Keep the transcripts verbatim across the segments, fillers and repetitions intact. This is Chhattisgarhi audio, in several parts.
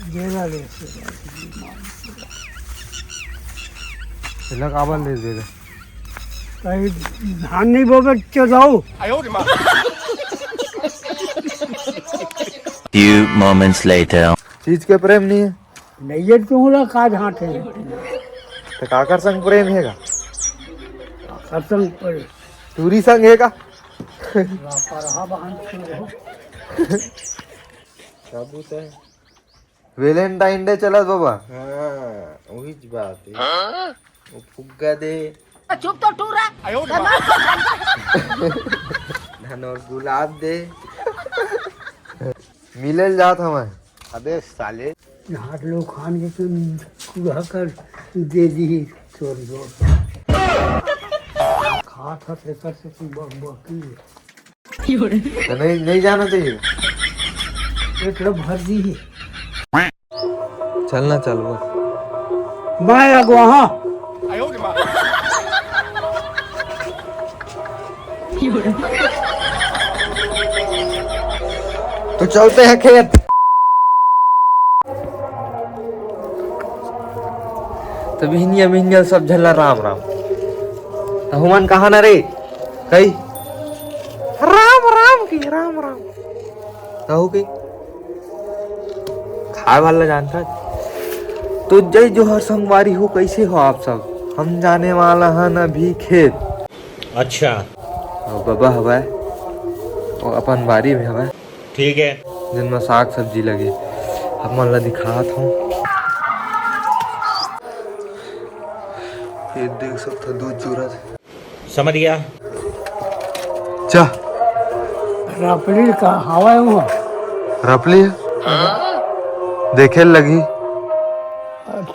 देला ले से। तेला काबर ले देला? कहीं धान नहीं बोबे, चोदाऊ। Few moments later. चीज के प्रेम नहीं है। नहीं है, तू ला का झांट है? तो काकर संग प्रेम है का? खत्म पर टूरी संग है का? परहा बहन चोद हो। क्या पूछता है? वेलेंटाइन डे चलत बाबा। हाँ, वही बात है। वो फुग्गा दे। चुप तो टूरा। धन और गुलाब दे। मिलल जात हमें। अबे साले। हाथ लोग खान के तुम कूड़ा कर दे दी। चोर जोर। खात हस एकर से तू बक बक की। तो नहीं, नहीं जाना चाहिए। पेट लो भर दी। चलना चल बस। मैं अगुआ। तो चलते हैं खेत। तो बिहनिया बिहनिया सब झल्ला राम राम। तो हुमन कहा ना रे? कही राम राम की राम राम। कहू की खाए वाला जानता। तो जय जोहर संगवारी हो, कैसे हो आप सब? हम जाने वाला हन अभी खेत। अच्छा। अउ बाबा हवय वो अपन बारी में हवय, ठीक है। जिन में साग सब्जी लगे। आप मन ला दिखात हूँ। ये देख सकते हो, दूध चूरा। समझ गया। जा। रपली का हवा है वो। रपली देखे लगी।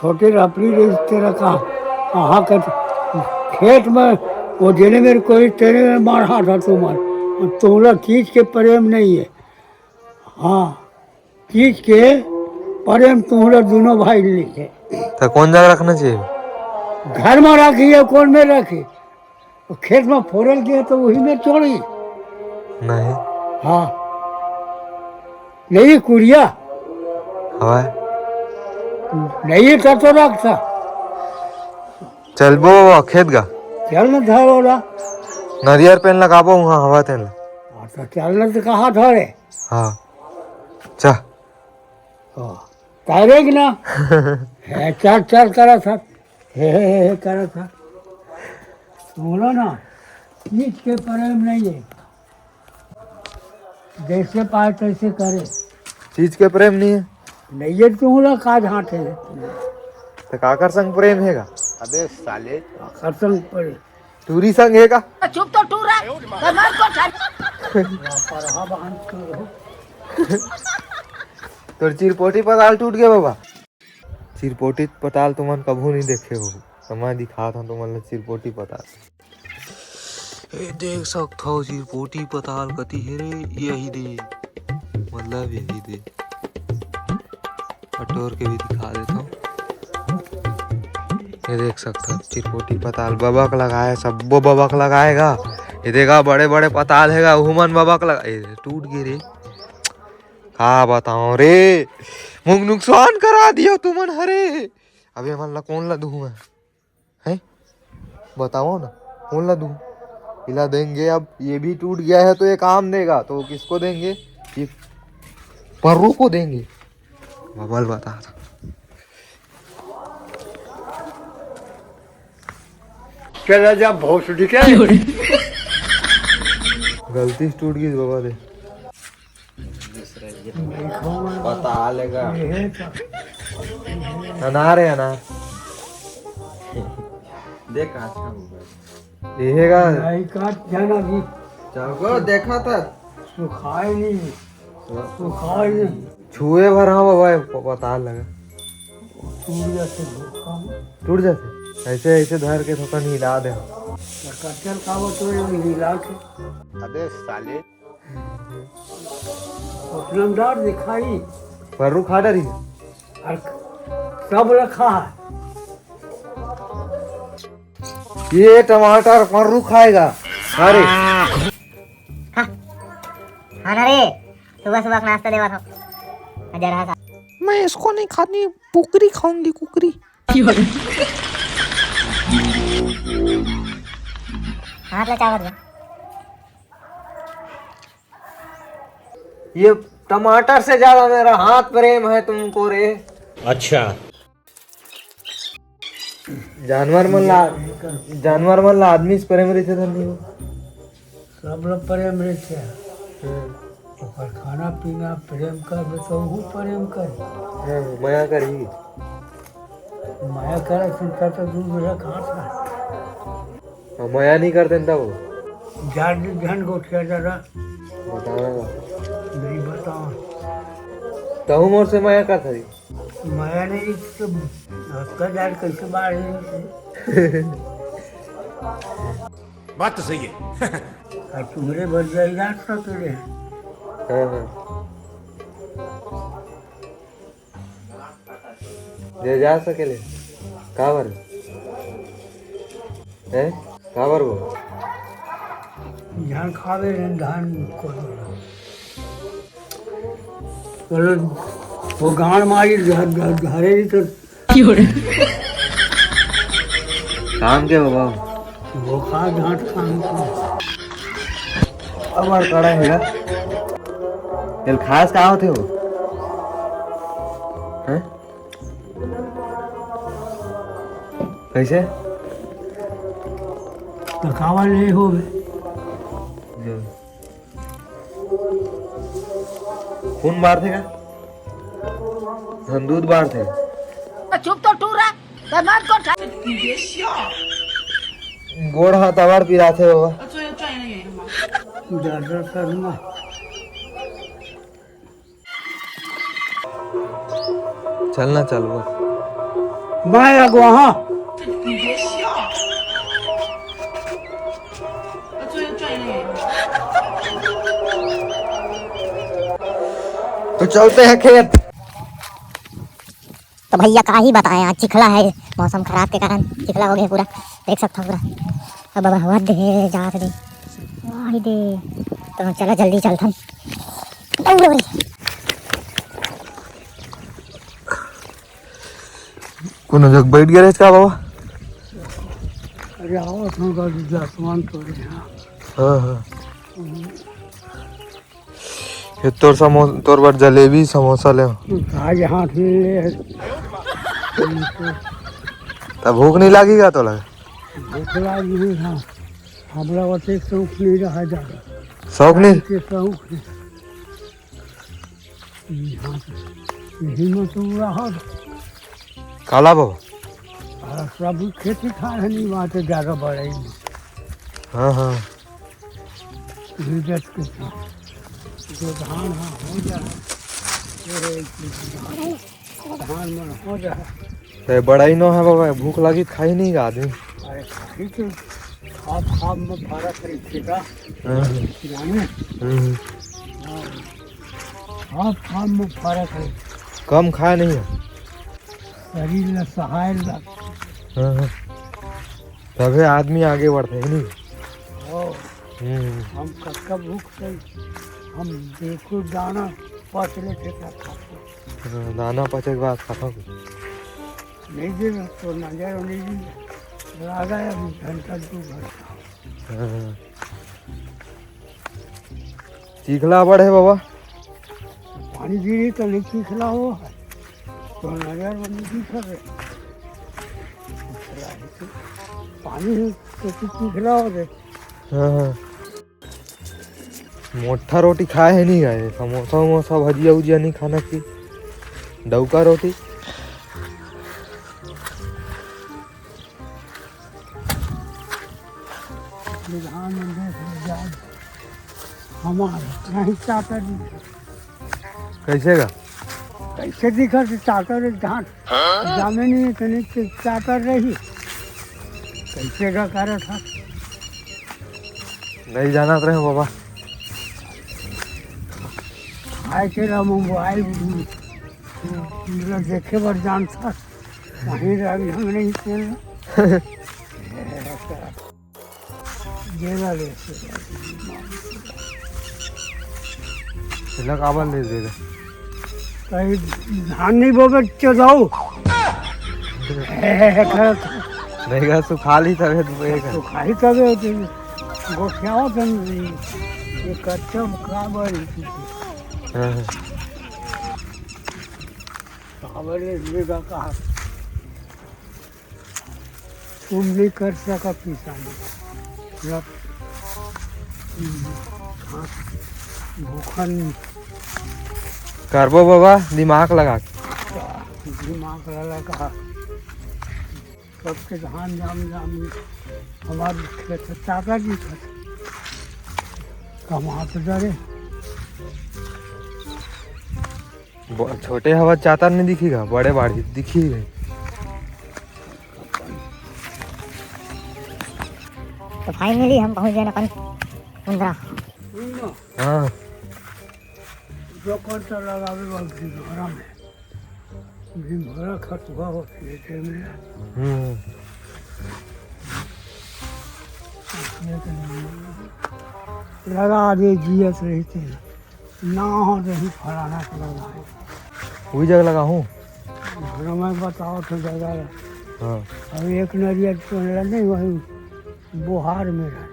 छोटे रपली रे तेरा का, कहाँ का खेत में वो जेने मेरे कोई तेरे में मार हाथ था तुम। तुमला चीज के प्रेम नहीं है। हाँ, चीज के प्रेम तुमला दोनों भाई नहीं है। तो कौन जगह रखना चाहिए? घर में रखी है, कौन में रखी? तो खेत में फोड़ल गया तो वही में चोरी। नहीं। हाँ, नहीं कुड़िया। हवा। नहीं तो तो रखता। चलबो खेत गा। चल न धरोला। नरियर पेन लगाबो वहाँ हवा तेन। हाँ, तो चल न तो कहा धरे। हाँ। जा। हाँ। तारे कि ना? है, चल चल करा था। हे, हे, हे, हे करा था। सुनो ना, चीज के प्रेम नहीं है। जैसे पाए तैसे करे। चीज के प्रेम नहीं है। नहीं है, तुमला का झांट है। तो काकर संग प्रेम है का? अबे साले। काकर संग प्रेम। टूरी संग है का? चुप तो टूरा। तो मार को ठा- परहा बहन चोद हो। तोर चिरपोटी पताल टूट गया बाबा। चिरपोटी पताल तुमन कभू नहीं देखे हो। समय दिखात हूँ तुमन ला चिरपोटी पताल। ए, देख सकत हो चिरपोटी पताल कती हे रे, यही दे, मतलब यही दे। बटोर के भी दिखा देता हूँ। ये देख सकत हो चिरपोटी पताल बबक लगाए, सब्बो बबक लगाएगा। ये देखा बड़े बड़े पताल हेगा, उहमन बबक लगा, ए, टूट गे रे। का बताओ रे, मुंह नुकसान करा दियो तुमन हरे। अबे हमन ला कौन ला दूँ मैं? हैं? बताओ ना, कौन ला दूँ? इला देंगे। अब ये भी टूट गया है तो ये काम देगा, तो किसको देंगे? ये पर्रू को देंगे। बबल बता था। चला जा भोसड़ी के। गलती से टूट गई बाबा दे। पता लेगा। अनार है अनार। देख कहाँ से होगा। ये है का? नहीं काट जाना भी। चल को देखा था। सुखाए नहीं। सुखाए नहीं। छुए भर हाँ बाबा, प-, पता लगा। टूट जाते धोखा में। टूट जाते। ऐसे, ऐसे धर के थोड़ा हिला दे। कच्चल का वो तो ये हिला के। अबे साले। उतना डाल दिखाई। पर्रू खा डरी। और सब रखा है। ये टमाटर पर्रू खाएगा। अरे। हाँ ना रे, सुबह सुबह का नाश्ता देवा था। जरा सा। इसको नहीं खानी, कुकरी खाऊंगी, कुकरी। हाथ ले चावत बा। ये टमाटर से ज्यादा मेरा हाथ प्रेम है तुमको रे। अच्छा। जानवर मन ला, जानवर मन ला आदमी से प्रेम रहिथे धनी हो। सब ला प्रेम रहिथे। ओकर खाना पीना प्रेम करबे तो ओहू प्रेम करही। हाँ, मया करही। मया करत सुनता तो दूध रखा था। हाँ, मया नहीं करते न तब। जान झन गोठिया जरा। बताओ। नहीं बताओ। तहु मोर से मया करत हरी। मया नहीं तो आपका जान कैसे बाढ़ है? बात तो सही है। और तुम्हारे भर जाएगा तो तेरे। हाँ, हाँ। जे जा सकेले। काबर? हैं? काबर वो? धान खावे रहे, धान को बोलो, वो गांड मारी, घ-, घ-, घरे ही तो। काम के बाबा? वो खा, घाट काम के। अब और कड़ा हेगा। तेल खास का होथे वो? हैं? कैसे? तो कावा ले हो बे। जो। खून बाढ़थे का? हम दूध बाढ़थे। चुप तो टूरा, दमाग को ठा- गोड़ हाथ अबार पिराथे बाबा। अच्छा, अच्छा, ये, ये, ये। ज्यादा करना। चलना चल बस। मैं अगवा, हाँ। तो चलते हैं खेत। तो भैया का ही बताएं, आज चिखला है, मौसम खराब के कारण चिखला हो गया पूरा, देख सकता हूँ पूरा। अब बाबा हवा दे, जात दे, वाही दे। तो चला जल्दी चलथन। दौड़ रे। कोनो जग बैठ गया रहे का बाबा? अरे आओ, तुम का आसमान तो यहाँ। हाँ, हाँ। ये तोर समो-, तोर बर जलेबी समोसा ले। आज हाथ में ले। तब भूख नहीं लागी का तोला? भूख लागी है, हाँ। हमरा ओते शौक नहीं रहा ज्यादा। शौक नहीं? के शौक है। यहाँ पे यही में तो रहा। काला बाबा? आ, सब खेती खाए नहीं बात ज्यादा बढ़ाई। हाँ, हाँ। इज्जत के साथ। जो धान हाँ हो जाए, तेरे धान मन हो जाए। ते बड़ाई नो है बाबा, भूख लागी खाई नहीं गा आदमी। अरे खाई तो खाब खाब में फर्क है, ठीक है? हाँ। जाने? हम्म। हाँ। खाब खाब में फर्क है। कम खाए नहीं है। शरीर ला सहाय ला। हाँ, हाँ। तभे आदमी आगे बढ़ते है नहीं? ओ, हम्म। हम कतका भूख से, हम देखो दाना पच लेथे तब खाथे। हाँ, दाना पचे के बाद खाता हूँ। नहीं दे तो नजर नहीं दे। लगा है अभी घंटा दो घंटा। हाँ। चीखला बड़ है बाबा। पानी गिरी तो नहीं चीखला हो है। तो नजर वो नहीं चीख रहे। पानी ही तो तू चीखला हो दे। हाँ, हाँ। मोटा रोटी खाए है नहीं खाए, समोसा वमोसा, भजिया उजिया नहीं खाना की, डौका रोटी। विधान में देख ले जाए, हमारे नहीं चाहता नहीं। कैसे का? कैसे दिखा से चाकर धान? हाँ? जामे नहीं इतनी च-, चाकर रही। कैसे का कारण था? नहीं जानत रहे बाबा। आए के ला मोबाइल, मतलब, देखे बर जान था। कहीं रह भी हम नहीं खेलना। जेला ले से। तेला काबर ले दे रे? कहीं धान नहीं बोबे, चोदऊ। नहीं गा, सुखा ली तबे तो बोएगा। सुखाई तबे होते। गोठियाओ तो नहीं। ये कच्चा का बड़ी। हाँ, हाँ। का बड़ी लेगा कहा। तुम नहीं कर सका किसान। जब, हाँ, भूखन। करबो बाबा, दिमाग लगा के। दिमाग लगा का। सबके धान जाम जाम हमारे खेत ताका जी था। कमात डरे। ब-, छोटे हवा जाता नहीं दिखेगा, बड़े बाढ़ दिखी गए। तो finally हम पहुंच गए अपन कुंदरा। हाँ। दो क्विंटल लगावे वाली भीमहरा में। भीमहरा खतुआ होती है, तेल में। हम्म। लगा दे जियत रही तेल। ना हो रही फलाना के लगा है। वही जगह लगा हूँ। घर में बताओ तो जगह है। हाँ। अब एक नरियर तो नहीं, वही बोहार में रहे।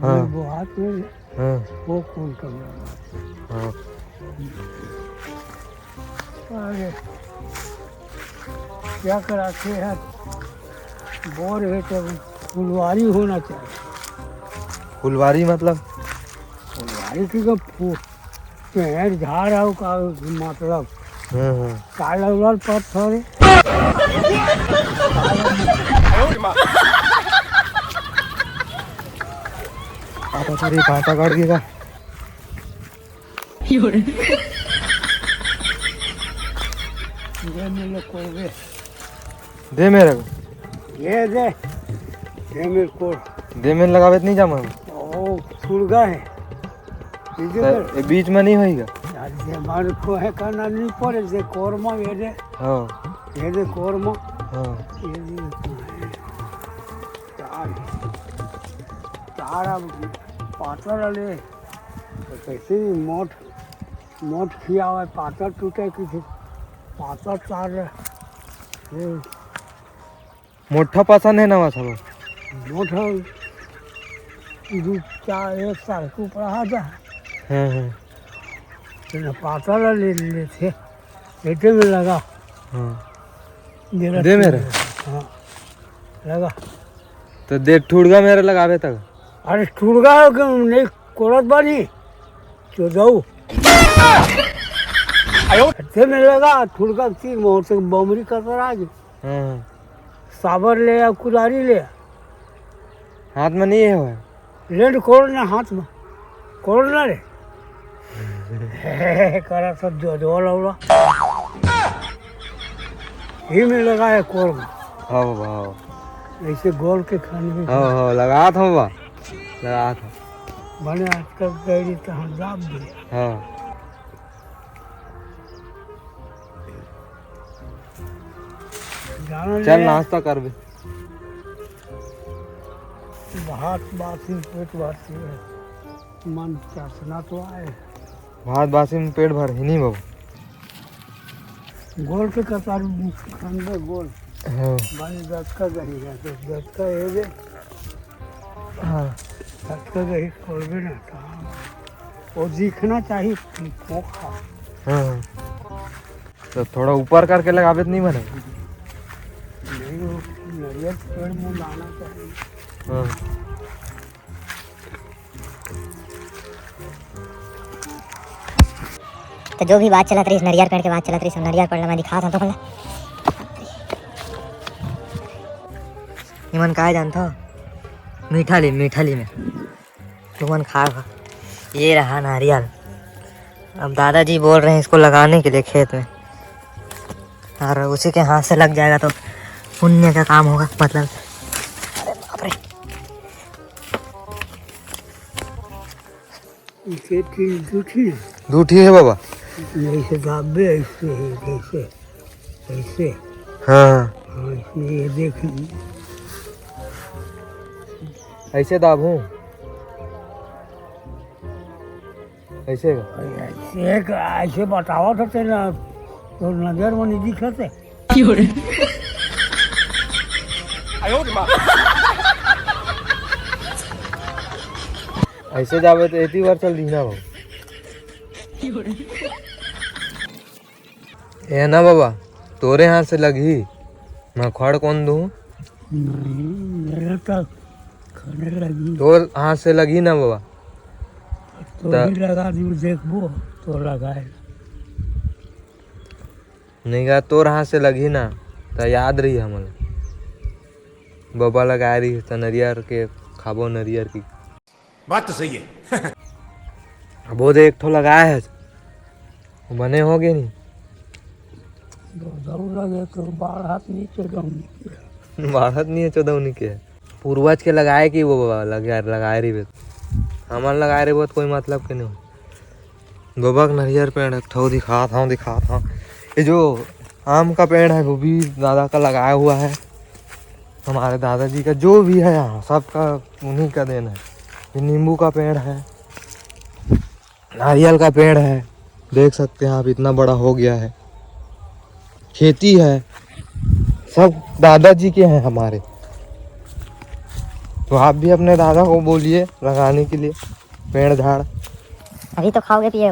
हाँ। वही बोहार में रहे। हाँ। वो कौन कमरा? हाँ। अरे, क्या कराते हैं? बोर है तो फुलवारी होना चाहिए। फुलवारी मतलब? फुलवारी की तो फू-, पेड़ झाड़ है का मतलब? हाँ, हाँ। काला उलाल पत्थर है। आता था रे, कहाँ तक अड़ गया? दे मेरे को, दे। दे मेरे को। ये दे। दे मेरे को। दे मेरे लगावे तो नहीं जामा। ओ, फुलगा है। ये तो दे। ये बीच में नहीं होएगा। यार, ये मार को है करना नहीं पड़े, ये कोरमा, ये दे। हाँ। ये दे कोरमा। हाँ। ये दे। तार। तार अब पातल ले। तो कैसे भी मोट मोट खियावे, पातर टूटे की थी, पातर तार रहे। ये मोटा पसंद है ना, वैसा मोटा दू चार, एक साल के ऊपर आ जा। हाँ, हाँ। तो ना पातर ले लेते, पेटे में लगा। हाँ। मेरा दे मेरे। हाँ, लगा। तो दे ठुड़गा मेरे लगावे तक। अरे ठुड़गा हो के नहीं कोड़त बानी, चोदऊ। हत्थे में लगा, ठुड़का तीर में होते बमरी कतर आज। हाँ। साबर ले या कुदारी ले। हाथ में नहीं है वो। लेंड कोड़ना हाथ में। कोड़ना रे। करा सब जो, जो लौला। ही में लगा है कोर में। हाँ बाबा, हाँ। ऐसे गोल के खाने में। हाँ, हाँ, लगा था बाबा। लगा था। बने आजकल गैरी तो हम दाब दे। हाँ। जाना चल, ले। नाश्ता करबे। भात बासी पेट भरती है। मन चसना तो आए। भात बासी में पेट भर ही नहीं बाबू। गोल के कतार खंडे गोल। हाँ। बानी गतका गही है, तो गतका ये दे। हाँ। गतका गही खोलबे ना, कहाँ? वो दिखना चाहिए, खोखा। हाँ। तो थोड़ा ऊपर करके लगावे तो नहीं बने? नहीं, वो नरियर पेड़ में लाना चाहिए। हाँ। तो जो भी बात चलत रही, नरियर पेड़ के बात चलत रही, सब नरियर पेड़ ला मैं दिखात हूँ तुमन ला। इमन काय जानत हो? मीठा ली, मीठा ली में। तुमन खा खा। ये रहा नारियल। अब दादाजी बोल रहे हैं इसको लगाने के लिए खेत में, और उसी के हाथ से लग जाएगा तो पुण्य का काम होगा, मतलब। अरे बाप रे। इसे तीन दू ठी है। दू ठी है बाबा। ऐसे दाबे, ऐसे है, ऐसे, ऐसे। हाँ, हाँ। हाँ, इसमें ये देख। ऐसे दाबूं? ऐसे का? ऐसे का, ऐसे बताओ तो तेरा तोर नजर में नहीं दिखत है। ऐसे जाबे तो एती बार चल दीना बाबू। ए ना बाबा, तोरे हाथ से लगही, मैं खड़ कौन दूँ? नहीं, मेरे तो खड़े लगी। तोर हाथ से लगही ना बाबा। तो त- ही लगा दी, देखबो तो लगाए। नहीं गा, तोर हाथ से लगही ना, त याद रही हमन। बाबा लगाए रही त नरियर के खाबो नरियर की। बात तो सही है। अब वो दे एक ठो लगाए है, वो बने हो गए नहीं। दो लगे तो बाढ़त नहीं चढ़ाऊँ। बाढ़त नहीं है चौदौनी के। पूर्वज के लगाए कि वो लगा-, लगाए रहिबे। हमन लगाए रहिबे तो कोई मतलब के नहीं हो। बाबा के नरियर पेड़ एक ठो दिखात हूँ, दिखात हूँ। ये जो आम का पेड़ है, वो भी दादा का लगाया हुआ है। हमारे दादाजी का जो भी है यहाँ, सबका उन्हीं का देन है। ये नींबू का पेड़ है, नारियल का पेड़ है, देख सकते हैं आप, इतना बड़ा हो गया है। खेती है, सब दादाजी के हैं हमारे। तो आप भी अपने दादा को बोलिए लगाने के लिए पेड़ झाड़। अभी तो खाओगे पिए